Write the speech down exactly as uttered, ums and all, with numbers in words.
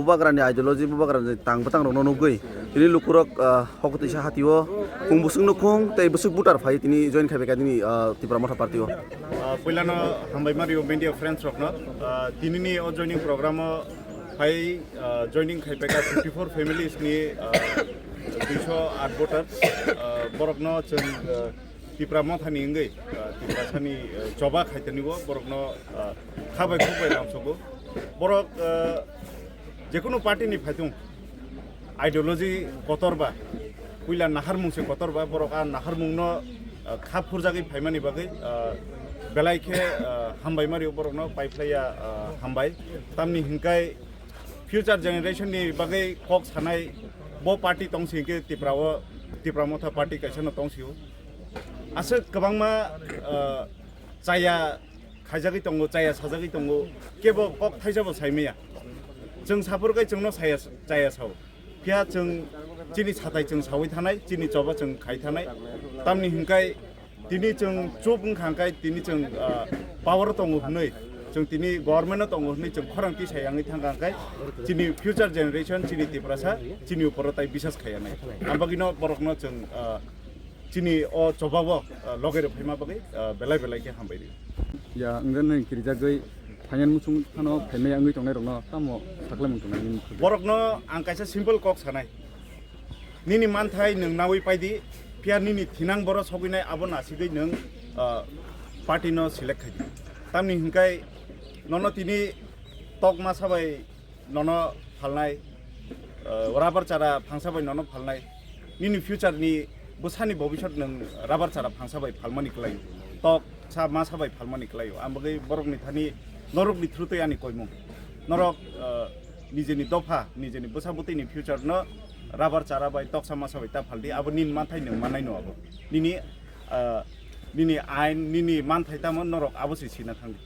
Bubagrani ideology, bubagrani tang bwtang rokno nugwi tini lukurok, ah, hokotwisa hatio khung bwswk nukhung tei bwswk voter phai tini join khai kha tini, ah, Tipra Motha Party o. Ah, puilano hambai mario media friends rokno, ah, tinini o joining program o phai, ah, joining khai phaikha fifty four families ni, ah, duiso aat voter, ah, borokno chwng, ah, Tipra Mothani wngwi, ah, Tiprasani, ah, choba khaitani o borokno, ah, khabai khukbai lamsogo. Borok, ah, jekunu party ni phaitung ideology kotor ba, puila naharmung se kotor ba, borok a naharmung no, ah, kha phurjagwi phaimani bagwi, ah, belai khe, ah, hambai mario borokno paiphlaiya, ah, hambai. Tamni hinkai future generation ni bagwi kok sanai bo party tong si hinkhe Tipra o, Tipra Motha party kaisa no tong sio. Aswk kwbangma, ah, chaya khaijagwi tongo, chaya sajagwi tongo, kebo kok thaisa bo saimaya. Chwng saphur kai chwngno saya, chaya sao. Phiya chwng chini satai chwng sawi thanai, chini choba chwng khai thanai. Tamni hinkai tini chwng chup wngkha hinkai tini chwng, ah, power tongo hwnwi, chwng tini government o tongo hwnwi chwng khorang tisai yangwi thangkha hinkai chini future generation, chini Tiprasa, chini uporo tai bisas khaiya nai. Ambagino borokno chwng, ah, chini o chobao, ah, loge rw phaima bagwi, ah, belai belai khe hambai rio. Ya, wngkha nini kirijagwi phainani muchung phano phaimai wngwi tongnai rokno tamo sakhlaimung tongnai nini muchung? Borokno ang kaisa simple kok sanai. Nini manthai nwng nawi paidi, phiya nini thinang boro sogwinai abo nasigwi nwng, ah, party no select khaidi. Tamni hinkai nono tini tok masa bai nono phalnai, ah, rubber chara phangsa bai nono phalnai, nini future ni bwsani bobisot nwng rubber chara phangsa bai phalmani kwlaio, tok sa masa bai phalmani kwlaio. Ang bagwi borokni thani norokni through twi ani koimung. Norok, ah, nijeni dopha, nijeni bwsa bwtwini future no rubber chara bai toksa masa bai ta phaldi, abo nini manthai nwng manai no abo. Nini, ah, nini ain, nini manthai tamo norok abo se sina thangdi.